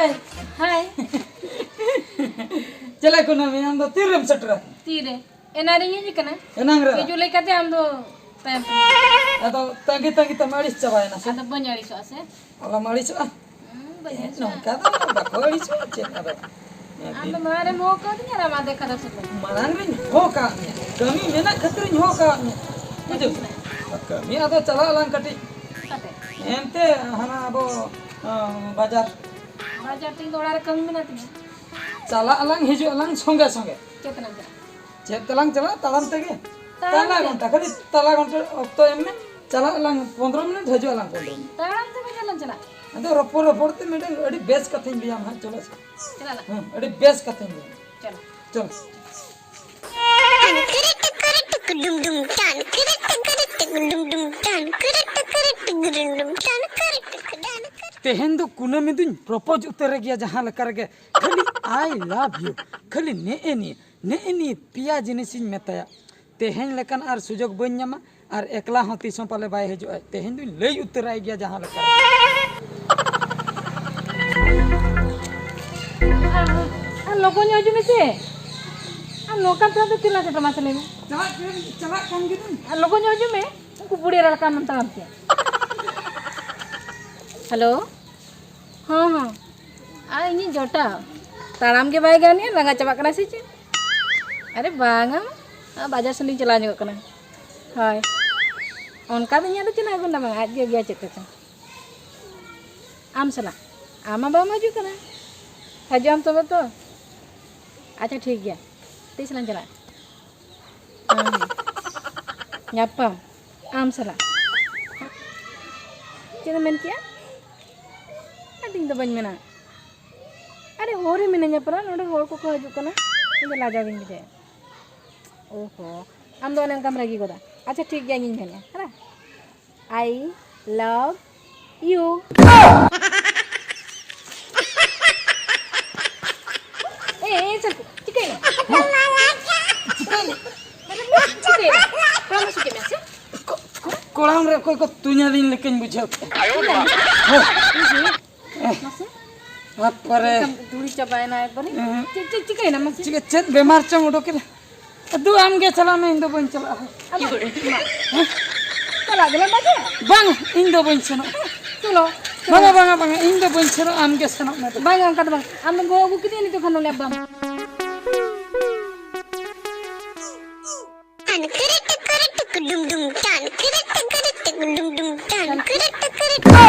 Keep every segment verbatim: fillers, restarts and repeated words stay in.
ᱦᱟᱭ᱾ ᱪᱮᱞᱮ ᱠᱩᱱᱟᱹᱢᱤ, ᱟᱢ ᱫᱚ ᱛᱤᱨᱮᱢ ᱥᱮᱴᱮᱨᱟ? ᱛᱤᱨᱮ? ᱮᱱᱟᱝ ᱨᱤᱧ ᱦᱮᱡ ᱟᱠᱟᱱᱟ᱾ ᱮᱱᱟᱝ ᱨᱮ? ᱦᱤᱡᱩᱜ ᱞᱟᱹᱭ ᱠᱟᱛᱮ ᱟᱢ ᱫᱚ ᱛᱟᱭᱚᱢ ᱛᱮ᱾ ᱟᱫᱚ ᱛᱟᱺᱜᱤ ᱛᱟᱺᱜᱤ ᱛᱮᱢ ᱟᱹᱲᱤᱥ ᱪᱟᱵᱟᱭᱮᱱᱟ ᱥᱮ? ᱟᱫᱚ ᱵᱟᱹᱧ ᱟᱹᱲᱤᱥᱚᱜᱼᱟ ᱥᱮ? ᱟᱞᱚᱢ ᱟᱹᱲᱤᱥᱚᱜᱼᱟ᱾ ᱦᱩᱸ, ᱵᱟᱹᱧ ᱟᱹᱲᱤᱥᱚᱜᱼᱟ᱾ ᱱᱚᱝᱠᱟ ᱫᱚ ᱵᱟᱠᱚ ᱟᱹᱲᱤᱥᱚᱜᱼᱟ ᱪᱮᱫ ᱟᱫᱚ᱾ ᱟᱢ ᱫᱚ ᱢᱟᱲᱟᱝ ᱨᱮᱢ ᱦᱚᱦᱚ ᱠᱟᱣᱫᱤᱧᱟ ᱟᱨ ᱟᱢ ᱟᱫᱮᱨ ᱠᱟᱫᱟ ᱥᱩᱫᱷᱩ᱾ ᱢᱟᱲᱟᱝ ᱨᱤᱧ ᱦᱚᱦᱚ ᱠᱟᱜ ᱢᱮᱭᱟ, ᱠᱟᱹᱢᱤ ᱢᱮᱱᱟᱜ ᱠᱷᱟᱹᱛᱤᱨᱤᱧ ᱦᱚᱦᱚ ᱠᱟᱜ ᱢᱮᱭᱟ, ᱵᱩᱡᱷᱟᱹᱣ? ᱠᱟᱹᱢᱤ ᱟᱫᱚ ᱪᱟᱞᱟᱜ ᱟᱞᱟᱝ ᱠᱟᱹᱴᱤᱡ᱾ ᱚᱠᱟᱛᱮ? ᱮᱱᱛᱮ ᱦᱟᱱᱟ ᱟᱵᱚ, ᱟᱸ, ᱵᱟᱡᱟᱨ᱾ ᱵᱟᱡᱟᱨ ᱛᱮ ᱤᱧ ᱫᱚ ᱚᱲᱟᱜ ᱨᱮ ᱠᱟᱹᱢᱤ ᱢᱮᱱᱟᱜ ᱛᱤᱧᱟ᱾ ᱪᱟᱞᱟᱜ ᱟᱞᱟᱝ, ᱦᱤᱡᱩᱜ ᱟᱞᱟᱝ ᱥᱚᱸᱜᱮ ᱥᱚᱸᱜᱮ᱾ ᱪᱮᱫ ᱛᱮᱞᱟᱝ ᱪᱟᱞᱟᱜᱼᱟ? ᱪᱮᱫ ᱛᱮᱞᱟᱝ ᱪᱟᱞᱟᱜᱼᱟ? ᱛᱟᱲᱟᱢ ᱛᱮᱜᱮ᱾ ᱛᱟᱲᱟᱢ ᱛᱟᱞᱟ ᱛᱮ? ᱜᱷᱚᱱᱴᱟ, ᱠᱷᱟᱹᱞᱤ ᱛᱟᱞᱟ ᱜᱷᱚᱱᱴᱟ ᱚᱠᱛᱚ ᱮᱢ ᱢᱮ, ᱪᱟᱞᱟᱜ ᱟᱞᱟᱝ ᱯᱚᱱᱫᱽᱨᱚ ᱢᱤᱱᱤᱴ, ᱦᱤᱡᱩᱜ ᱟᱞᱟᱝ ᱯᱚᱱᱫᱽᱨᱚ ᱢᱤᱱᱤᱴ᱾ ᱛᱟᱲᱟᱢ ᱛᱮ ᱵᱟᱡᱟᱨ ᱞᱟᱝ ᱪᱟᱞᱟᱜᱼᱟ? ᱟᱫᱚ ᱨᱚᱯᱚᱲ ᱨᱚᱯᱚᱲ ᱛᱮ ᱢᱤᱫᱴᱟᱝ ᱟᱹᱰᱤ ᱵᱮᱥ ᱠᱟᱛᱷᱟᱧ ᱞᱟᱹᱭᱟᱢ ᱦᱟᱸᱜ, ᱪᱚᱞᱚ ᱥᱮ᱾ ᱪᱟᱞᱟᱜ ᱟᱞᱟᱝ᱾ ᱦᱮᱸ, ᱟᱹᱰᱤ ᱵᱮᱥ ᱠᱟᱛᱷᱟᱧ ᱞᱟᱹᱭᱟᱢ᱾ ᱪᱚᱞᱚ᱾ ᱪᱚᱞᱚ᱾ ᱛᱮᱦᱮᱧ ᱫᱚ ᱠᱩᱱᱟᱹᱢᱤ ᱫᱩᱧ ᱯᱨᱚᱯᱳᱡᱽ ᱩᱛᱟᱹᱨ ᱜᱮᱭᱟ ᱡᱟᱦᱟᱸ ᱞᱮᱠᱟ ᱨᱮᱜᱮ, ᱠᱷᱟᱹᱞᱤ I love you, ᱠᱷᱟᱹᱞᱤ ᱱᱮᱜᱼᱮ ᱱᱤᱭᱟᱹ, ᱱᱮᱜᱼᱮ ᱱᱤᱭᱟᱹ ᱯᱮᱭᱟ ᱡᱤᱱᱤᱥᱤᱧ ᱢᱮᱛᱟᱭᱟ᱾ ᱛᱮᱦᱮᱧ ᱞᱮᱠᱟᱱ ᱟᱨ ᱥᱩᱡᱳᱜᱽ ᱵᱟᱹᱧ ᱧᱟᱢᱟ, ᱟᱨ ᱮᱠᱞᱟ ᱦᱚᱸ ᱛᱤᱥ ᱦᱚᱸ ᱯᱟᱞᱮ ᱵᱟᱭ ᱦᱤᱡᱩᱜᱼᱟ᱾ ᱛᱮᱦᱮᱧ ᱫᱩᱧ ᱞᱟᱹᱭ ᱩᱛᱟᱹᱨᱟᱭ ᱜᱮᱭᱟ ᱡᱟᱦᱟᱸ ᱞᱮᱠᱟ᱾ ᱟᱨ ᱞᱚᱜᱚᱱ ᱧᱚᱜ ᱦᱤᱡᱩᱜ ᱢᱮᱥᱮ᱾ ᱟᱨ ᱱᱚᱝᱠᱟ ᱛᱮᱫᱚ ᱪᱮᱫ ᱞᱟᱝ ᱥᱮᱴᱮᱨᱟ ᱢᱟᱥᱮ ᱞᱟᱹᱭ ᱢᱮ? ᱪᱟᱞᱟᱜ ᱠᱟᱱ, ᱪᱟᱞᱟᱜ ᱠᱟᱱ ᱜᱮ ᱫᱩᱧ᱾ ᱟᱨ ᱞᱚᱜᱚᱱ ᱧᱚᱜ ᱦᱤᱡᱩᱜ ᱢᱮ, ᱩᱱᱠᱩ ᱵᱩᱲᱤ ᱮᱨᱟ ᱞᱮᱠᱟ ᱟᱢᱮᱢ ᱛᱟᱲᱟᱢ ᱠᱮᱭᱟ᱾ ᱦᱮᱞᱳ, ᱦᱚᱸ, ᱦᱚᱸ᱾ ᱟᱨ ᱤᱧᱤᱡ ᱡᱚᱴᱟ ᱛᱟᱲᱟᱢ ᱜᱮ ᱵᱟᱭ ᱜᱟᱱᱮᱜᱼᱟ, ᱞᱟᱸᱜᱟ ᱪᱟᱵᱟᱜ ᱠᱟᱱᱟ ᱥᱮ ᱪᱮᱫ? ᱟᱨᱮ ᱵᱟᱝᱟ, ᱵᱟᱡᱟᱨ ᱥᱮᱱ ᱞᱤᱧ ᱪᱟᱞᱟᱣ ᱧᱚᱜᱚᱜ ᱠᱟᱱᱟ᱾ ᱦᱳᱭ, ᱚᱱᱠᱟ ᱫᱚ ᱤᱧᱟᱹᱜ ᱫᱚ ᱪᱮᱫ ᱦᱚᱸ ᱟᱹᱜᱩ ᱨᱮᱱᱟᱜ ᱵᱟᱝ, ᱟᱡ ᱜᱮ ᱟᱹᱜᱩᱭᱟ ᱪᱮᱫ ᱠᱚᱪᱚᱝ᱾ ᱟᱢ ᱥᱟᱞᱟᱜ? ᱟᱢ ᱢᱟ ᱵᱟᱢ ᱦᱤᱡᱩᱜ ᱠᱟᱱᱟ᱾ ᱦᱤᱡᱩᱜ ᱟᱢ ᱛᱚᱵᱮ ᱛᱚ᱾ ᱟᱪᱪᱷᱟ, ᱴᱷᱤᱠ ᱜᱮᱭᱟ, ᱛᱤᱥ ᱞᱟᱝ ᱪᱟᱞᱟᱜᱼᱟ? ᱦᱮᱸ, ᱦᱮᱸ᱾ ᱧᱟᱯᱟᱢ ᱟᱢ ᱥᱟᱞᱟᱜ᱾ ᱪᱮᱫ ᱮᱢ ᱢᱮᱱ ᱠᱮᱜᱼᱟ? ᱟᱫᱚ ᱤᱧ ᱫᱚ ᱵᱟᱹᱧ ᱢᱮᱱᱟ᱾ ᱟᱨᱮ, ᱦᱚᱨ ᱨᱮ ᱢᱤᱱᱟᱹᱧᱟ ᱯᱟᱨᱟ, ᱱᱚᱰᱮ ᱦᱚᱲ ᱠᱚᱠᱚ ᱦᱤᱡᱩᱜ ᱠᱟᱱᱟ, ᱤᱧ ᱫᱚ ᱞᱟᱡᱟᱣ ᱜᱤᱧ ᱵᱩᱡᱷᱟᱹᱣᱮᱫᱼᱟ᱾ ᱳᱦᱳ, ᱟᱢ ᱫᱚ ᱚᱱᱮ ᱚᱱᱠᱟᱢ ᱨᱟᱹᱜᱤ ᱜᱚᱫᱟ᱾ ᱟᱪᱪᱷᱟ, ᱴᱷᱤᱠ ᱜᱮᱭᱟ, ᱤᱧᱤᱧ ᱢᱮᱱᱮᱫᱼᱟ, ᱦᱮᱸ? I love you. ᱮ, ᱮ, ᱪᱟᱞ, ᱪᱤᱠᱟᱹᱭᱮᱱᱟ? ᱪᱤᱠᱟᱹᱭᱮᱱᱟ? ᱪᱤᱠᱟᱹᱭᱮᱱᱟ? ᱠᱚᱲᱟᱢ ᱦᱟᱹᱥᱩ ᱠᱮᱫ ᱢᱮᱭᱟ ᱥᱮ? ᱠᱚ-, ᱠᱚ-, ᱠᱚᱲᱟᱢ ᱨᱮ ᱚᱠᱚᱭ ᱠᱚ ᱛᱩᱧᱟᱫᱤᱧ ᱞᱮᱠᱟᱧ ᱵᱩᱡᱷᱟᱹᱣ ᱠᱮᱫᱼᱟ᱾ ᱢᱟᱥᱮ᱾ ᱵᱟᱯᱨᱮ᱾ ᱫᱩᱲᱤ ᱪᱟᱵᱟᱭᱮᱱᱟ ᱮᱠᱵᱟᱨᱮ᱾ ᱦᱮᱸ᱾ ᱪᱮᱫ, ᱪᱮᱫ ᱪᱤᱠᱟᱹᱭᱮᱱᱟ ᱢᱟᱥᱮ? ᱪᱤᱠᱟᱹ, ᱪᱮᱫ ᱵᱮᱢᱟᱨ ᱪᱚᱢ ᱩᱰᱩᱠ ᱠᱮᱫᱟ? ᱫᱩ, ᱟᱢ ᱜᱮ ᱪᱟᱞᱟᱜ ᱢᱮ, ᱤᱧ ᱫᱚ ᱵᱟᱹᱧ ᱪᱟᱞᱟᱜᱼᱟ᱾ ᱟᱫᱚ, ᱢᱟ᱾ ᱦᱮᱸ? ᱪᱟᱞᱟᱜ ᱜᱮᱞᱟᱝ ᱵᱟᱡᱮ᱾ ᱵᱟᱝ, ᱤᱧ ᱫᱚ ᱵᱟᱹᱧ ᱥᱮᱱᱚᱜᱼᱟ᱾ ᱪᱚᱞᱚ᱾ ᱵᱟᱝᱟ, ᱵᱟᱝᱟ, ᱵᱟᱝᱟ, ᱤᱧ ᱫᱚ ᱵᱟᱹᱧ ᱥᱮᱱᱚᱜᱼᱟ, ᱟᱢ ᱜᱮ ᱥᱮᱱᱚᱜ ᱢᱮ᱾ ᱵᱟᱝᱟ, ᱚᱱᱠᱟ ᱫᱚ ᱵᱟᱝ᱾ ᱟᱢ ᱫᱚ ᱜᱚ ᱟᱹᱜᱩ ᱠᱮᱫᱮᱭᱟ, ᱱᱤᱛᱚᱜ ᱠᱷᱟᱱ ᱫᱚ ᱞᱮ ᱵᱟᱢ᱾ ᱴᱟᱱ ᱠᱤᱨᱤ ᱴᱤᱠᱤᱨᱤ ᱴᱤᱠᱤ ᱰᱩᱢ ᱰᱩᱢ, ᱴᱟᱱ ᱠᱤᱨᱤ ᱴᱤᱠᱤᱨᱤ ᱴᱤᱠᱤ ᱰᱩᱢ ᱰᱩᱢ, ᱴᱟᱱ ᱠᱤᱨᱤ ᱴᱤᱠᱤᱨᱤ ᱴᱤᱠᱤ᱾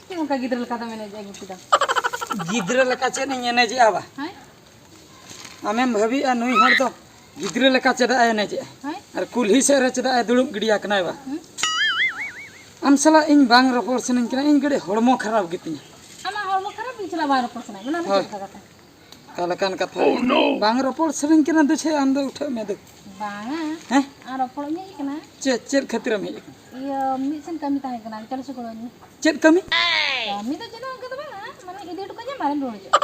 ᱪᱮᱫ ᱚᱱᱠᱟ ᱜᱤᱫᱽᱨᱟᱹ ᱞᱮᱠᱟ ᱫᱚᱢ ᱮᱱᱮᱡ ᱟᱹᱜᱩ ᱠᱮᱫᱟ? ᱜᱤᱫᱽᱨᱟᱹ ᱞᱮᱠᱟ ᱪᱮᱫ ᱤᱧ ᱮᱱᱮᱡᱮᱜᱼᱟ ᱵᱟ? ᱦᱮᱸ? ᱟᱢᱮᱢ ᱵᱷᱟᱹᱵᱤᱭᱮᱜᱼᱟ ᱱᱩᱭ ᱦᱚᱲ ᱫᱚ ᱜᱤᱫᱽᱨᱟᱹ ᱞᱮᱠᱟ ᱪᱮᱫᱟᱜ ᱮ ᱮᱱᱮᱡᱮᱜᱼᱟ? ᱦᱮᱸ? ᱟᱨ ᱠᱩᱞᱦᱤ ᱥᱮᱫ ᱨᱮ ᱪᱮᱫᱟᱜ ᱮ ᱫᱩᱲᱩᱵ ᱜᱤᱰᱤ ᱟᱠᱟᱱᱟᱭ ᱵᱟ? ᱦᱮᱸ? ᱟᱢ ᱥᱟᱞᱟᱜ ᱤᱧ ᱵᱟᱝ ᱨᱚᱯᱚᱲ ᱥᱟᱱᱟᱧ ᱠᱟᱱᱟ, ᱤᱧ ᱠᱟᱹᱴᱤᱡ ᱦᱚᱲᱢᱚ ᱠᱷᱟᱨᱟᱯ ᱜᱮᱛᱤᱧᱟ᱾ ᱟᱢᱟᱜ ᱦᱚᱲᱢᱚ ᱠᱷᱟᱨᱟᱯ, ᱤᱧ ᱥᱟᱞᱟᱜ ᱵᱟᱝ ᱨᱚᱯᱚᱲ ᱥᱟᱱᱟᱭᱮᱫ ᱢᱮ, ᱚᱱᱟ ᱫᱚ ᱦᱳᱭ᱾ ᱪᱮᱫ ᱞᱮᱠᱟ ᱠᱟᱛᱷᱟ? ᱚᱠᱟ ᱞᱮᱠᱟᱱ ᱠᱟᱛᱷᱟ? ᱵᱟᱝ ᱨᱚᱯᱚᱲ ᱥᱟᱱᱟᱧ ᱠᱟᱱᱟ ᱫᱩ, ᱪᱮᱫ ᱟᱢ ᱫᱚ ᱩᱴᱷᱟᱹᱜ ᱢᱮ ᱫᱩ᱾ ᱵᱟᱝᱟ᱾ ᱦᱮᱸ? ᱟᱨ ᱨᱚᱯᱚᱲᱚᱜ ᱤᱧ ᱦᱮᱡ ᱟᱠᱟᱱᱟ᱾ ᱪᱮᱫ, ᱪᱮᱫ ᱠᱷᱟᱹᱛᱤᱨᱮᱢ ᱦᱮᱡ ᱟᱠᱟᱱᱟ? ᱤᱭᱟᱹ, ᱢᱤᱫ ᱥᱮᱱ ᱠᱟᱹᱢᱤ ᱛᱟᱦᱮᱸ ᱠᱟᱱᱟ, ᱪᱚᱞᱚ ᱥᱮ ᱜᱚᱲᱚ ᱟᱹᱧ ᱢᱮ᱾ ᱪᱮᱫ ᱠᱟᱹᱢᱤ? ᱠᱟᱹᱢᱤ ᱫᱚ ᱪᱮᱫ ᱦᱚᱸ ᱚᱱᱠᱟ ᱫᱚ ᱵᱟᱝᱟ, ᱢᱟᱱᱮ ᱤᱫᱤ ᱦᱚᱴᱚ ᱠᱟᱹᱧᱟᱢ ᱟᱨᱮᱢ ᱨᱩᱣᱟᱹᱲ ᱦᱤᱡᱩᱜᱼᱟ᱾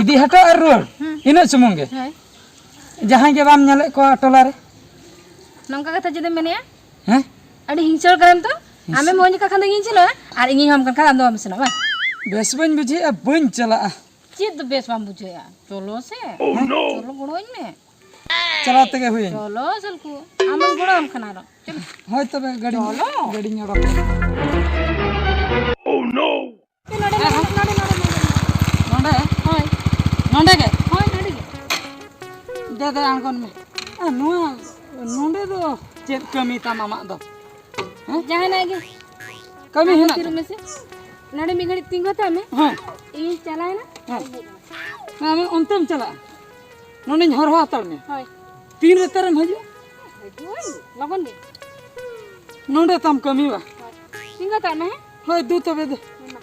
ᱤᱫᱤ ᱦᱚᱴᱚ ᱟᱨ ᱨᱩᱣᱟᱹᱲ? ᱦᱮᱸ᱾ ᱤᱱᱟᱹᱜ ᱥᱩᱢᱩᱝ ᱜᱮ? ᱦᱳᱭ᱾ ᱡᱟᱦᱟᱸᱭ ᱜᱮ ᱵᱟᱢ ᱧᱮᱞᱮᱫ ᱠᱚᱣᱟ ᱴᱚᱞᱟ ᱨᱮ? ᱱᱚᱝᱠᱟ ᱠᱟᱛᱷᱟ ᱡᱩᱫᱤᱢ ᱢᱮᱱᱮᱜᱼᱟ, ᱦᱮᱸ? ᱟᱹᱰᱤ ᱦᱤᱝᱥᱟᱹ ᱦᱚᱲ ᱠᱟᱱᱟᱢ ᱛᱚ᱾ ᱦᱤᱝᱥᱟᱹ? ᱟᱢᱮᱢ ᱦᱚᱦᱚᱧ ᱠᱟᱜ ᱠᱷᱟᱱ ᱫᱚ ᱤᱧᱤᱧ ᱪᱟᱞᱟᱜᱼᱟ, ᱟᱨ ᱤᱧᱤᱧ ᱦᱚᱦᱚᱢ ᱠᱟᱱ ᱠᱷᱟᱱ ᱟᱢ ᱫᱚ ᱵᱟᱢ ᱥᱮᱱᱚᱜᱼᱟ, ᱵᱟᱝ? ᱵᱮᱥ ᱵᱟᱹᱧ ᱵᱩᱡᱷᱟᱹᱣᱮᱫᱼᱟ, ᱵᱟᱹᱧ ᱪᱟᱞᱟᱜᱼᱟ᱾ ᱪᱮᱫ ᱫᱚ ᱵᱮᱥ ᱵᱟᱢ ᱵᱩᱡᱷᱟᱹᱣᱮᱫᱼᱟ? ᱪᱚᱞᱚ ᱥᱮ᱾ ᱦᱮᱸ? ᱪᱚᱞᱚ ᱜᱚᱲᱚᱣᱟᱹᱧ ᱢᱮ᱾ ᱪᱟᱞᱟᱣ ᱛᱮᱜᱮ ᱦᱩᱭᱟᱹᱧ᱾ ᱪᱚᱞᱚ ᱥᱟᱞᱠᱩ, ᱟᱢᱮᱢ ᱜᱚᱲᱚᱣᱟᱢ ᱠᱟᱱᱟ ᱟᱨᱚ᱾ ᱪᱚᱞᱚ᱾ ᱦᱳᱭ ᱛᱚᱵᱮ ᱜᱟᱹᱰᱤᱧ, ᱪᱚᱞᱚ᱾ ᱜᱟᱹᱰᱤᱧ ᱚᱰᱚᱠ᱾ ᱱᱚᱰᱮ, ᱱᱚᱰᱮ, ᱱᱚᱰᱮ, ᱱᱚᱰᱮ᱾ ᱱᱚᱰᱮ? ᱦᱳᱭ᱾ ᱱᱚᱰᱮ ᱜᱮ? ᱦᱳᱭ, ᱱᱚᱰᱮ ᱜᱮ᱾ ᱫᱮ, ᱫᱮ, ᱟᱬᱜᱚᱱ ᱢᱮ᱾ ᱟ, ᱱᱚᱣᱟ, ᱱᱚᱰᱮ ᱫᱚ ᱪᱮᱫ ᱠᱟᱹᱢᱤ ᱛᱟᱢ ᱟᱢᱟᱜ ᱫᱚ? ᱦᱮᱸ? ᱡᱟᱦᱟᱱᱟᱜ ᱜᱮ᱾ ᱠᱟᱹᱢᱤ ᱟᱢ ᱦᱮᱱᱟᱜ ᱛᱤᱨᱩᱵ ᱛᱟᱢᱟ? ᱢᱮᱥᱮ᱾ ᱱᱚᱰᱮ ᱢᱤᱫ ᱜᱷᱟᱹᱲᱤᱡ ᱛᱤᱸᱜᱩ ᱦᱟᱛᱟᱲ ᱢᱮ᱾ ᱦᱮᱸ᱾ ᱤᱧ ᱪᱟᱞᱟᱣᱮᱱᱟ᱾ ᱦᱮᱸ᱾ ᱟᱢ ᱚᱱᱛᱮᱢ ᱪᱟᱞᱟᱜᱼᱟ? ᱱᱚᱰᱮᱧ ᱦᱚᱨᱦᱚ ᱦᱟᱛᱟᱲ ᱢᱮᱭᱟ᱾ ᱦᱳᱭ᱾ ᱛᱤᱱ ᱨᱮ ᱛᱟᱨᱮᱢ ᱦᱤᱡᱩᱜᱼᱟ? ᱦᱤᱡᱩᱜ ᱟᱹᱧ, ᱞᱚᱜᱚᱱ ᱜᱮ᱾ ᱱᱚᱰᱮ ᱛᱟᱢ ᱠᱟᱹᱢᱤ ᱵᱟ? ᱦᱳᱭ᱾ ᱛᱤᱸᱜᱩ ᱦᱟᱛᱟᱲ ᱢᱮ, ᱦᱮᱸ? ᱦᱳᱭ, ᱫᱩ ᱛᱚᱵᱮ ᱫᱮ᱾ ᱦᱮᱸ, ᱢᱟ᱾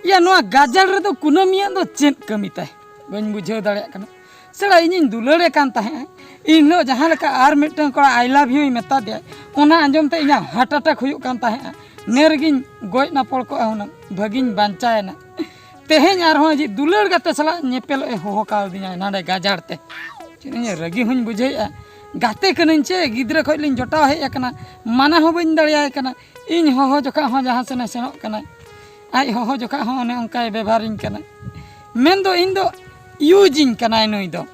ᱭᱟ, ᱱᱚᱣᱟ ᱜᱟᱡᱟᱲ ᱨᱮᱫᱚ ᱠᱩᱱᱟᱹᱢᱤᱭᱟᱜ ᱫᱚ ᱪᱮᱫ ᱠᱟᱹᱢᱤ ᱛᱟᱭ? ᱵᱟᱹᱧ ᱵᱩᱡᱷᱟᱹᱣ ᱫᱟᱲᱮᱭᱟᱜ ᱠᱟᱱᱟ᱾ ᱥᱮᱲᱟ, ᱤᱧᱤᱧ ᱫᱩᱞᱟᱹᱲᱮ ᱠᱟᱱ ᱛᱟᱦᱮᱸᱜᱼᱟ᱾ ᱤᱧ ᱦᱤᱞᱳᱜ ᱡᱟᱦᱟᱸ ᱞᱮᱠᱟ ᱟᱨ ᱢᱤᱫᱴᱟᱝ ᱠᱚᱲᱟ I love you ᱤᱧ ᱢᱮᱛᱟ ᱫᱮᱭᱟ, ᱚᱱᱟ ᱟᱸᱡᱚᱢ ᱛᱮ ᱤᱧᱟᱹᱜ heart attack ᱦᱩᱭᱩᱜ ᱠᱟᱱ ᱛᱟᱦᱮᱸᱜᱼᱟ᱾ ᱱᱮ ᱨᱮᱜᱤᱧ ᱜᱚᱡ ᱱᱟᱯᱚᱲ ᱠᱚᱜᱼᱟ ᱦᱩᱱᱟᱹᱝ, ᱵᱷᱟᱹᱜᱤᱧ ᱵᱟᱧᱪᱟᱣᱮᱱᱟ᱾ ᱛᱮᱦᱮᱧ ᱟᱨᱦᱚᱸ ᱟᱡᱤᱡ ᱫᱩᱞᱟᱹᱲ ᱜᱟᱛᱮ ᱥᱟᱞᱟᱜ ᱧᱮᱯᱮᱞᱚᱜ ᱮ ᱦᱚᱦᱚ ᱠᱟᱣᱫᱤᱧᱟ ᱱᱟᱰᱮ ᱜᱟᱡᱟᱲ ᱛᱮ᱾ ᱪᱮᱫ ᱤᱧ ᱨᱟᱹᱜᱤ ᱦᱚᱸᱧ ᱵᱩᱡᱷᱟᱹᱣᱮᱫᱼᱟ᱾ ᱜᱟᱛᱮ ᱠᱟᱹᱱᱟᱹᱧ ᱪᱮ, ᱜᱤᱫᱽᱨᱟᱹ ᱠᱷᱚᱱ ᱞᱤᱧ ᱡᱚᱴᱟᱣ ᱦᱮᱡ ᱟᱠᱟᱱᱟ, ᱢᱟᱱᱟ ᱦᱚᱸ ᱵᱟᱹᱧ ᱫᱟᱲᱮᱭᱟᱭ ᱠᱟᱱᱟ᱾ ᱤᱧ ᱦᱚᱦᱚ ᱡᱚᱠᱷᱟ ᱦᱚᱸ ᱡᱟᱦᱟᱸ ᱥᱮᱱᱮ ᱥᱮᱱᱚᱜ ᱠᱟᱱᱟᱭ, ᱟᱡ ᱦᱚᱦᱚ ᱡᱚᱠᱷᱟ ᱦᱚᱸ ᱚᱱᱮ ᱚᱱᱠᱟᱭ ᱵᱮᱵᱷᱟᱨᱤᱧ ᱠᱟᱱᱟ᱾ ᱢᱮᱱᱫᱚ ᱤᱧ ᱫᱚ ᱤᱭᱩᱡᱤᱧ ᱠᱟᱱᱟᱭ ᱱᱩᱭ ᱫᱚ᱾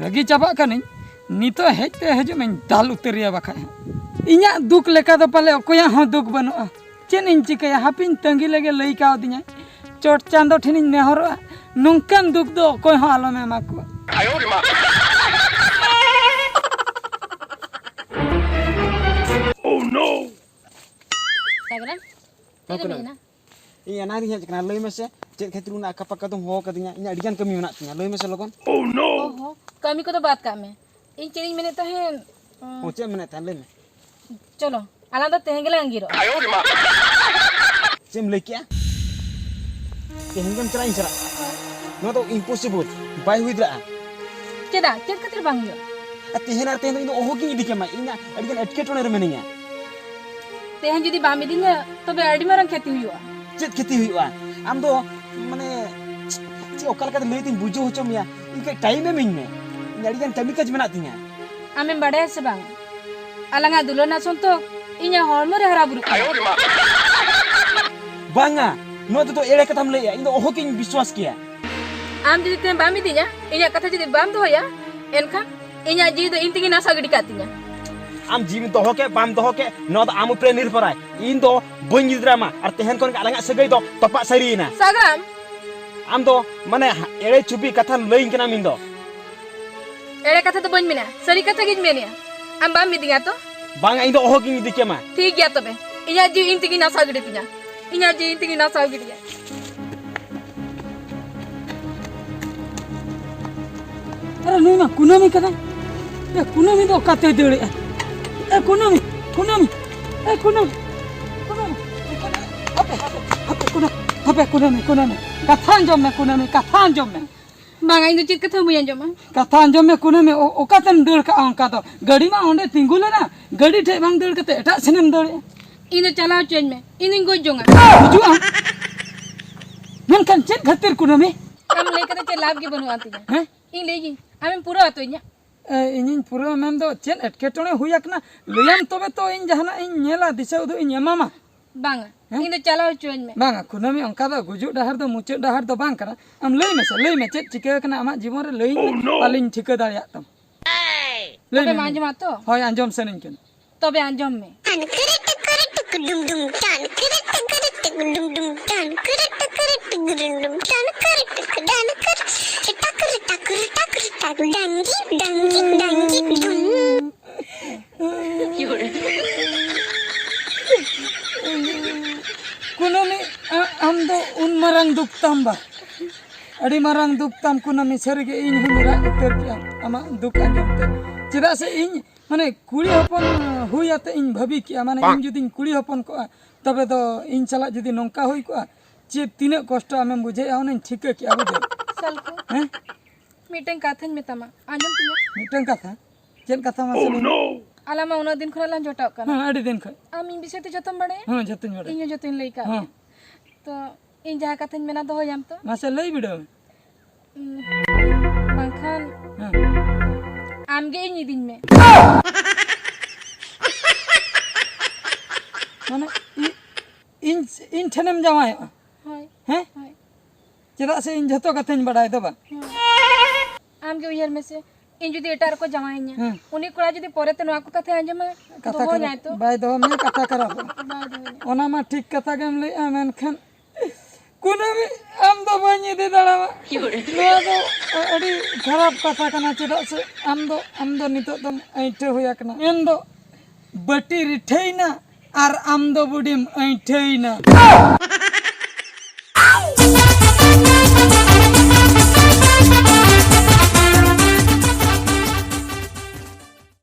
ᱨᱟᱹᱜᱤ ᱪᱟᱵᱟᱜ ᱠᱟᱹᱱᱟᱹᱧ, ᱱᱤᱛᱚᱜ ᱦᱮᱡ ᱛᱮ ᱦᱤᱡᱩᱜ ᱢᱮᱧ ᱫᱟᱞ ᱩᱛᱟᱹᱨᱮᱭᱟ ᱵᱟᱠᱷᱟᱡ ᱦᱟᱸᱜ᱾ ᱤᱧᱟᱹᱜ ᱫᱩᱠ ᱞᱮᱠᱟ ᱫᱚ ᱯᱟᱞᱮ ᱚᱠᱚᱭᱟᱜ ᱦᱚᱸ ᱫᱩᱠ ᱵᱟᱹᱱᱩᱜᱼᱟ᱾ ᱪᱮᱫ ᱤᱧ ᱪᱤᱠᱟᱹᱭᱟ, ᱦᱟᱯᱤᱧ ᱛᱟᱺᱜᱤ ᱞᱮᱜᱮ ᱞᱟᱹᱭ ᱠᱟᱣᱫᱤᱧᱟᱭ᱾ ᱪᱚᱴ ᱪᱟᱸᱫᱚ ᱴᱷᱮᱱᱤᱧ ᱱᱮᱦᱚᱨᱚᱜᱼᱟ, ᱱᱚᱝᱠᱟᱱ ᱫᱩᱠ ᱫᱚ ᱚᱠᱚᱭ ᱦᱚᱸ ᱟᱞᱚᱢ ᱮᱢᱟ ᱠᱚᱣᱟ᱾ ᱥᱟᱜᱨᱟ, ᱪᱮᱫ ᱮᱢ ᱠᱟᱱᱟ? ᱢᱮᱱᱟ? ᱤᱧ ᱮᱱᱟᱝ ᱨᱤᱧ ᱦᱮᱡ ᱟᱠᱟᱱᱟ, ᱞᱟᱹᱭ ᱢᱮᱥᱮ, ᱪᱮᱫ ᱠᱷᱟᱹᱛᱤᱨ ᱩᱱᱟᱹᱜ ᱟᱠᱟ ᱯᱟᱠᱟ ᱫᱚᱢ ᱦᱚᱦᱚ ᱠᱟᱫᱤᱧᱟ? ᱤᱧᱟᱹᱜ ᱟᱹᱰᱤᱜᱟᱱ ᱠᱟᱹᱢᱤ ᱢᱮᱱᱟᱜ ᱛᱤᱧᱟ, ᱞᱟᱹᱭ ᱢᱮᱥᱮ ᱞᱚᱜᱚᱱ᱾ ᱚ ᱦᱚ, ᱠᱟᱹᱢᱤ ᱠᱚᱫᱚ ᱵᱟᱫ ᱠᱟᱜ ᱢᱮ᱾ ᱤᱧ ᱪᱮᱫ ᱤᱧ ᱢᱮᱱᱮᱫ ᱛᱟᱦᱮᱸᱫ, ᱩᱸ, ᱚ, ᱪᱮᱫ ᱮᱢ ᱢᱮᱱᱮᱫ ᱛᱟᱦᱮᱸᱫ? ᱞᱟᱹᱭ ᱢᱮ᱾ ᱪᱚᱞᱚ, ᱟᱞᱟᱝ ᱫᱚ ᱛᱮᱦᱮᱧ ᱜᱮᱞᱟᱝ ᱟᱸᱜᱤᱨᱚᱜᱼᱟ᱾ ᱪᱮᱫ ᱮᱢ ᱞᱟᱹᱭ ᱠᱮᱜᱼᱟ? ᱛᱮᱦᱮᱧ ᱜᱮᱢ ᱪᱟᱞᱟᱜ, ᱤᱧ ᱪᱟᱞᱟᱜ? ᱱᱚᱣᱟ ᱫᱚ impossible, ᱵᱟᱭ ᱦᱩᱭ ᱫᱟᱲᱮᱭᱟᱜᱼᱟ᱾ ᱪᱮᱫᱟᱜ? ᱪᱮᱫ ᱠᱷᱟᱹᱛᱤᱨ ᱵᱟᱝ ᱦᱩᱭᱩᱜᱼᱟ? ᱟᱨ ᱛᱮᱦᱮᱧ ᱟᱨ ᱛᱮᱦᱮᱧ ᱫᱚ ᱤᱧ ᱫᱚ ᱚᱦᱚ ᱜᱤᱧ ᱤᱫᱤ ᱠᱮᱢᱟ, ᱤᱧᱟᱹᱜ ᱟᱹᱰᱤᱜᱟᱱ ᱮᱴᱠᱮᱴᱚᱬᱮ ᱨᱮ ᱢᱤᱱᱟᱹᱧᱟ᱾ ᱛᱮᱦᱮᱧ ᱡᱩᱫᱤ ᱵᱟᱢ ᱤᱫᱤᱧᱟ, ᱛᱚᱵᱮ ᱟᱹᱰᱤ ᱢᱟᱨᱟᱝ ᱠᱷᱮᱛᱤ ᱦᱩᱭᱩᱜᱼᱟ᱾ ᱪᱮᱫ ᱠᱷᱮᱛᱤ ᱦᱩᱭᱩᱜᱼᱟ? ᱟᱢ ᱫᱚ, ᱢᱟᱱᱮ, ᱪᱮᱫ, ᱚᱠᱟ ᱞᱮᱠᱟᱛᱮ ᱞᱟᱹᱭ ᱛᱤᱧ ᱵᱩᱡᱷᱟᱹᱣ ᱦᱚᱪᱚ ᱢᱮᱭᱟ? ᱤᱧ ᱠᱟᱹᱡ time ᱮᱢᱟᱹᱧ ᱢᱮ, ᱤᱧ ᱟᱹᱰᱤᱜᱟᱱ ᱠᱟᱹᱢᱤ ᱠᱟᱡᱽ ᱢᱮᱱᱟᱜ ᱛᱤᱧᱟ᱾ ᱟᱢᱮᱢ ᱵᱟᱰᱟᱭᱟ ᱥᱮ ᱵᱟᱝ, ᱟᱞᱟᱝᱟᱜ ᱫᱩᱞᱟᱹᱲ ᱨᱮᱱᱟᱜ ᱥᱚᱱᱛᱚᱠ ᱤᱧᱟᱹᱜ ᱦᱚᱲᱢᱚ ᱨᱮ ᱦᱟᱨᱟ ᱵᱩᱨᱩᱜ ᱠᱟᱱᱟ᱾ ᱵᱟᱝᱟ, ᱱᱚᱣᱟ ᱫᱚ ᱮᱲᱮ ᱠᱟᱛᱷᱟᱢ ᱞᱟᱹᱭᱮᱜᱼᱟ, ᱤᱧ ᱫᱚ ᱚᱦᱚ ᱜᱤᱧ ᱵᱤᱥᱣᱟᱥ ᱠᱮᱭᱟ᱾ ᱟᱢ ᱡᱩᱫᱤ ᱛᱮᱦᱮᱧ ᱵᱟᱢ ᱤᱫᱤᱧᱟ, ᱤᱧᱟᱹᱜ ᱠᱟᱛᱷᱟ ᱡᱩᱫᱤ ᱵᱟᱢ ᱫᱚᱦᱚᱭᱟ, ᱮᱱᱠᱷᱟᱱ ᱤᱧᱟᱹᱜ ᱡᱤᱣᱤ ᱫᱚ ᱤᱧ ᱛᱮᱜᱮ ᱱᱟᱥᱟᱣ ᱜᱤᱰᱤ ᱠᱟᱜ ᱛᱤᱧᱟ᱾ ᱟᱢ ᱡᱤᱣᱤᱢ ᱫᱚᱦᱚ ᱠᱮᱫ ᱵᱟᱢ ᱫᱚᱦᱚ ᱠᱮᱫ, ᱱᱚᱣᱟ ᱫᱚ ᱟᱢ ᱩᱯᱨᱮ ᱱᱤᱨᱵᱷᱚᱨᱟᱭ᱾ ᱤᱧ ᱫᱚ ᱵᱟᱹᱧ ᱤᱫᱤ ᱫᱟᱲᱮᱭᱟᱢᱟ, ᱟᱨ ᱛᱮᱦᱮᱧ ᱠᱷᱚᱱ ᱜᱮ ᱟᱞᱟᱝᱟᱜ ᱥᱟᱹᱜᱟᱹᱭ ᱫᱚ ᱛᱚᱯᱟᱜ ᱥᱟᱹᱨᱤᱭᱮᱱᱟ᱾ ᱥᱟᱜᱟᱢ᱾ ᱟᱢ ᱫᱚ, ᱢᱟᱱᱮ, ᱮᱲᱮ ᱪᱷᱩᱵᱤ ᱠᱟᱛᱷᱟ ᱞᱟᱹᱭᱟᱹᱧ ᱠᱟᱱᱟᱢ ᱤᱧ ᱫᱚ᱾ ᱮᱲᱮ ᱠᱟᱛᱷᱟ ᱫᱚ ᱵᱟᱹᱧ ᱢᱮᱱᱟ, ᱥᱟᱹᱨᱤ ᱠᱟᱛᱷᱟ ᱜᱤᱧ ᱢᱮᱱᱮᱜᱼᱟ᱾ ᱟᱢ ᱵᱟᱢ ᱤᱫᱤᱧᱟ ᱛᱚ? ᱵᱟᱝᱟ, ᱤᱧ ᱫᱚ ᱚᱦᱚ ᱜᱤᱧ ᱤᱫᱤ ᱠᱮᱢᱟ᱾ ᱴᱷᱤᱠ ᱜᱮᱭᱟ ᱛᱚᱵᱮ, ᱤᱧᱟᱹᱜ ᱡᱤᱣᱤ ᱤᱧ ᱛᱮᱜᱮᱧ ᱱᱟᱥᱟᱣ ᱜᱤᱰᱤ ᱛᱤᱧᱟ, ᱤᱧᱟᱹᱜ ᱡᱤᱣᱤ ᱤᱧ ᱛᱮᱜᱮᱧ ᱱᱟᱥᱟᱣ ᱜᱤᱰᱤᱭᱟ᱾ ᱟᱨᱮ, ᱱᱩᱭ ᱢᱟ ᱠᱩᱱᱟᱹᱢᱤ ᱠᱟᱱᱟᱭ᱾ ᱮ, ᱠᱩᱱᱟᱹᱢᱤ ᱫᱚ ᱚᱠᱟᱛᱮᱭ ᱫᱟᱹᱲᱮᱜᱼᱟ? ᱮ, ᱠᱩᱱᱟᱹᱢᱤ, ᱠᱩᱱᱟᱹᱢᱤ, ᱮ, ᱠᱩᱱᱟᱹᱢᱤ, ᱠᱩᱱᱟᱹᱢᱤ, ᱦᱟᱯᱮ, ᱦᱟᱯᱮ, ᱦᱟᱯᱮ, ᱠᱩᱱᱟᱹᱢᱤ, ᱦᱟᱯᱮ, ᱠᱩᱱᱟᱹᱢᱤ, ᱠᱩᱱᱟᱹᱢᱤ, ᱠᱟᱛᱷᱟ ᱟᱸᱡᱚᱢ ᱢᱮ, ᱠᱩᱱᱟᱹᱢᱤ, ᱠᱟᱛᱷᱟ ᱟᱸᱡᱚᱢ ᱢᱮ᱾ ᱵᱟᱝᱟ, ᱤᱧ ᱫᱚ ᱪᱮᱫ ᱠᱟᱛᱷᱟ ᱦᱚᱸ ᱵᱟᱹᱧ ᱟᱸᱡᱚᱢᱟ᱾ ᱠᱟᱛᱷᱟ ᱟᱸᱡᱚᱢ ᱢᱮ, ᱠᱩᱱᱟᱹᱢᱤ, ᱚ-, ᱚᱠᱟᱛᱮᱢ ᱫᱟᱹᱲ ᱠᱟᱜᱼᱟ ᱚᱱᱠᱟ ᱫᱚ? ᱜᱟᱹᱰᱤ ᱢᱟ ᱚᱸᱰᱮ ᱛᱤᱸᱜᱩ ᱞᱮᱱᱟ, ᱜᱟᱹᱰᱤ ᱴᱷᱮᱡ ᱵᱟᱝ ᱫᱟᱹᱲ ᱠᱟᱛᱮ ᱮᱴᱟᱜ ᱥᱮᱱᱮᱢ ᱫᱟᱹᱲᱮᱜᱼᱟ᱾ ᱤᱧ ᱫᱚ ᱪᱟᱞᱟᱣ ᱦᱚᱪᱚᱧ ᱢᱮ, ᱤᱧ ᱫᱚᱧ ᱜᱚᱡ ᱡᱚᱝᱟ᱾ ᱦᱤᱡᱩᱜᱼᱟ᱾ ᱢᱮᱱᱠᱷᱟᱱ ᱪᱮᱫ ᱠᱷᱟᱹᱛᱤᱨ ᱠᱩᱱᱟᱹᱢᱤ? ᱟᱢ ᱞᱟᱹᱭ ᱠᱟᱛᱮ ᱪᱮᱫ ᱞᱟᱵᱷ ᱜᱮ ᱵᱟᱹᱱᱩᱜᱼᱟ ᱛᱤᱧᱟ᱾ ᱦᱮᱸ? ᱤᱧ ᱞᱟᱹᱭ ᱜᱤᱧ, ᱟᱢᱮᱢ ᱯᱩᱨᱟᱹᱣ ᱦᱚᱪᱚᱧᱟ᱾ ᱮ, ᱤᱧᱤᱧ ᱯᱩᱨᱟᱹᱣᱟ ᱢᱮᱱᱫᱚ ᱪᱮᱫ ᱮᱴᱠᱮᱴᱚᱬᱮ ᱦᱩᱭ ᱟᱠᱟᱱᱟ? ᱞᱟᱹᱭᱟᱢ ᱛᱚᱵᱮ ᱛᱚ ᱤᱧ ᱡᱟᱦᱟᱱᱟᱜ ᱤᱧ ᱧᱮᱞᱟ, ᱫᱤᱥᱟᱹ ᱩᱫᱩᱜ ᱤᱧ ᱮᱢᱟᱢᱟ᱾ ᱵᱟᱝᱟ, ᱦᱮᱸ? ᱤᱧ ᱫᱚ ᱪᱟᱞᱟᱣ ᱦᱚᱪᱚᱣᱟᱹᱧ ᱢᱮ᱾ ᱵᱟᱝᱟ ᱠᱩᱱᱟᱹᱢᱤ, ᱚᱱᱠᱟ ᱫᱚ ᱜᱩᱡᱩᱜ ᱰᱟᱦᱟᱨ ᱫᱚ ᱢᱩᱪᱟᱹᱫ ᱰᱟᱦᱟᱨ ᱫᱚ ᱵᱟᱝ ᱠᱟᱱᱟ᱾ ᱟᱢ ᱞᱟᱹᱭ ᱢᱮᱥᱮ, ᱞᱟᱹᱭ ᱢᱮ ᱪᱮᱫ ᱪᱤᱠᱟᱹ ᱟᱠᱟᱱᱟ ᱟᱢᱟᱜ ᱡᱤᱵᱚᱱ ᱨᱮ, ᱞᱟᱹᱭᱟᱹᱧ ᱢᱮ, ᱟᱞᱤᱧ ᱴᱷᱤᱠᱟᱹ ᱫᱟᱲᱮᱭᱟᱜ ᱛᱟᱢ᱾ ᱞᱟᱹᱭ ᱛᱚᱵᱮᱢ ᱢᱮ᱾ ᱟᱸᱡᱚᱢᱟ ᱛᱚ? ᱦᱳᱭ, ᱟᱸᱡᱚᱢ ᱥᱟᱱᱟᱧ ᱠᱟᱱᱟ᱾ ᱛᱚᱵᱮ ᱟᱸᱡᱚᱢ ᱢᱮ᱾ ᱠᱩᱱᱟᱹᱢᱤ, ᱟ-, ᱟᱢ ᱫᱚ ᱩᱱ ᱢᱟᱨᱟᱝ ᱫᱩᱠ ᱛᱟᱢ ᱵᱟ? ᱟᱹᱰᱤ ᱢᱟᱨᱟᱝ ᱫᱩᱠ ᱛᱟᱢ ᱠᱩᱱᱟᱹᱢᱤ, ᱥᱟᱹᱨᱤᱜᱮ ᱤᱧ ᱦᱚᱸᱧ ᱨᱟᱜ ᱩᱛᱟᱹᱨ ᱠᱮᱜᱼᱟ ᱟᱢᱟᱜ ᱫᱩᱠ ᱟᱸᱡᱚᱢ ᱛᱮ᱾ ᱪᱮᱫᱟᱜ ᱥᱮ ᱤᱧ, ᱢᱟᱱᱮ, ᱠᱩᱲᱤ ᱦᱚᱯᱚᱱ ᱦᱩᱭ ᱟᱛᱮ ᱤᱧ ᱵᱷᱟᱹᱵᱤ ᱠᱮᱜᱼᱟ, ᱢᱟᱱᱮ, ᱤᱧ ᱡᱩᱫᱤᱧ ᱠᱩᱲᱤ ᱦᱚᱯᱚᱱ ᱠᱚᱜᱼᱟ, ᱛᱚᱵᱮ ᱫᱚ ᱤᱧ ᱥᱟᱞᱟᱜ ᱡᱩᱫᱤ ᱱᱚᱝᱠᱟ ᱦᱩᱭ ᱠᱚᱜᱼᱟ, ᱪᱮᱫ ᱛᱤᱱᱟᱹᱜ ᱠᱚᱥᱴᱚ ᱟᱢᱮᱢ ᱵᱩᱡᱷᱟᱹᱣᱮᱫᱼᱟ, ᱚᱱᱟᱧ ᱴᱷᱤᱠᱟᱹ ᱠᱮᱜᱼᱟ, ᱵᱩᱡᱷᱟᱹᱣ᱾ ᱥᱟᱞᱠᱷᱩ, ᱦᱮᱸ? ᱢᱤᱫᱴᱟᱝ ᱠᱟᱛᱷᱟᱧ ᱢᱮᱛᱟᱢᱟ, ᱟᱸᱡᱚᱢ ᱛᱤᱧᱟᱹ? ᱢᱤᱫᱴᱟᱝ ᱠᱟᱛᱷᱟ? ᱪᱮᱫ ᱠᱟᱛᱷᱟ ᱢᱟᱥᱮ ᱞᱟᱹᱭ ᱢᱮ? ᱟᱞᱟᱝ ᱢᱟ ᱩᱱᱟᱹᱜ ᱫᱤᱱ ᱠᱷᱚᱱᱟᱜ ᱞᱟᱝ ᱡᱚᱴᱟᱣ ᱠᱟᱱᱟ᱾ ᱦᱮᱸ, ᱟᱹᱰᱤ ᱫᱤᱱ ᱠᱷᱚᱱ᱾ ᱟᱢ ᱤᱧ ᱵᱤᱥᱚᱭ ᱛᱮ ᱡᱚᱛᱚᱢ ᱵᱟᱲᱟᱭᱟ? ᱦᱮᱸ, ᱡᱚᱛᱚᱧ ᱵᱟᱲᱟᱭᱟ᱾ ᱤᱧ ᱦᱚᱸ ᱡᱚᱛᱚᱧ ᱞᱟᱹᱭ ᱠᱟᱜ ᱦᱮᱸ᱾ ᱢᱮᱭᱟ᱾ ᱛᱚ ᱤᱧ ᱡᱟᱦᱟᱸ ᱠᱟᱛᱷᱟᱧ ᱢᱮᱱᱟ, ᱫᱚᱦᱚᱭᱟᱢ ᱛᱚ? ᱢᱟᱥᱮ ᱞᱟᱹᱭ ᱵᱤᱰᱟᱹᱣ ᱢᱮ᱾ ᱩᱸ, ᱵᱟᱝᱠᱷᱟᱱ ᱦᱮᱸ᱾ ᱟᱢᱜᱮ ᱤᱧ ᱤᱫᱤᱧ ᱢᱮ᱾ ᱢᱟᱱᱮ ᱤ-, ᱤᱧ, ᱤᱧ ᱴᱷᱮᱱᱮᱢ ᱡᱟᱶᱟᱭᱚᱜᱼᱟ? ᱦᱳᱭ᱾ ᱦᱮᱸ? ᱦᱳᱭ᱾ ᱪᱮᱫᱟᱜ ᱥᱮ ᱤᱧ ᱡᱷᱚᱛᱚ ᱠᱟᱛᱷᱟᱧ ᱵᱟᱰᱟᱭ ᱫᱚ ᱵᱟᱝ᱾ ᱦᱳᱭ᱾ ᱟᱢᱜᱮ ᱩᱭᱦᱟᱹᱨ ᱢᱮᱥᱮ, ᱤᱧ ᱡᱩᱫᱤ ᱮᱴᱟᱜ ᱨᱮᱠᱚ ᱡᱟᱶᱟᱭᱤᱧᱟ, ᱦᱮᱸ᱾ ᱩᱱᱤ ᱠᱚᱲᱟ ᱡᱩᱫᱤ ᱯᱚᱨᱮᱛᱮ ᱱᱚᱣᱟ ᱠᱚ ᱠᱟᱛᱷᱟᱭ ᱟᱸᱡᱚᱢᱟ, ᱠᱟᱛᱷᱟ ᱫᱚᱦᱚᱧᱟᱭ ᱠᱷᱟᱨᱟᱯ, ᱛᱚ? ᱵᱟᱭ ᱫᱚᱦᱚ ᱢᱮᱭᱟ, ᱠᱟᱛᱷᱟ ᱠᱷᱟᱨᱟᱯᱚᱜᱼᱟ᱾ ᱵᱟᱭ ᱫᱚᱦᱚᱧᱟ᱾ ᱚᱱᱟ ᱢᱟ ᱴᱷᱤᱠ ᱠᱟᱛᱷᱟ ᱜᱮᱢ ᱞᱟᱹᱭᱮᱜᱼᱟ, ᱢᱮᱱᱠᱷᱟᱱ ᱠᱩᱱᱟᱹᱢᱤ, ᱟᱢ ᱫᱚ ᱵᱟᱹᱧ ᱤᱫᱤ ᱫᱟᱲᱮᱭᱟᱢᱟ᱾ ᱱᱚᱣᱟ ᱫᱚ ᱟᱹᱰᱤ ᱠᱷᱟᱨᱟᱯ ᱠᱟᱛᱷᱟ ᱠᱟᱱᱟ, ᱪᱮᱫᱟᱜ ᱥᱮ ᱟᱢ ᱫᱚ, ᱟᱢ ᱫᱚ ᱱᱤᱛᱚᱜ ᱫᱚᱢ ᱟᱹᱭᱴᱷᱟᱹ ᱦᱩᱭ ᱟᱠᱟᱱᱟ᱾ ᱢᱮᱱᱫᱚ ᱵᱟᱹᱴᱤ ᱨᱤᱴᱷᱟᱹᱭᱮᱱᱟ ᱟᱨ ᱟᱢ ᱫᱚ ᱵᱩᱰᱤᱢ ᱟᱹᱭᱴᱷᱟᱹᱭᱮᱱᱟ᱾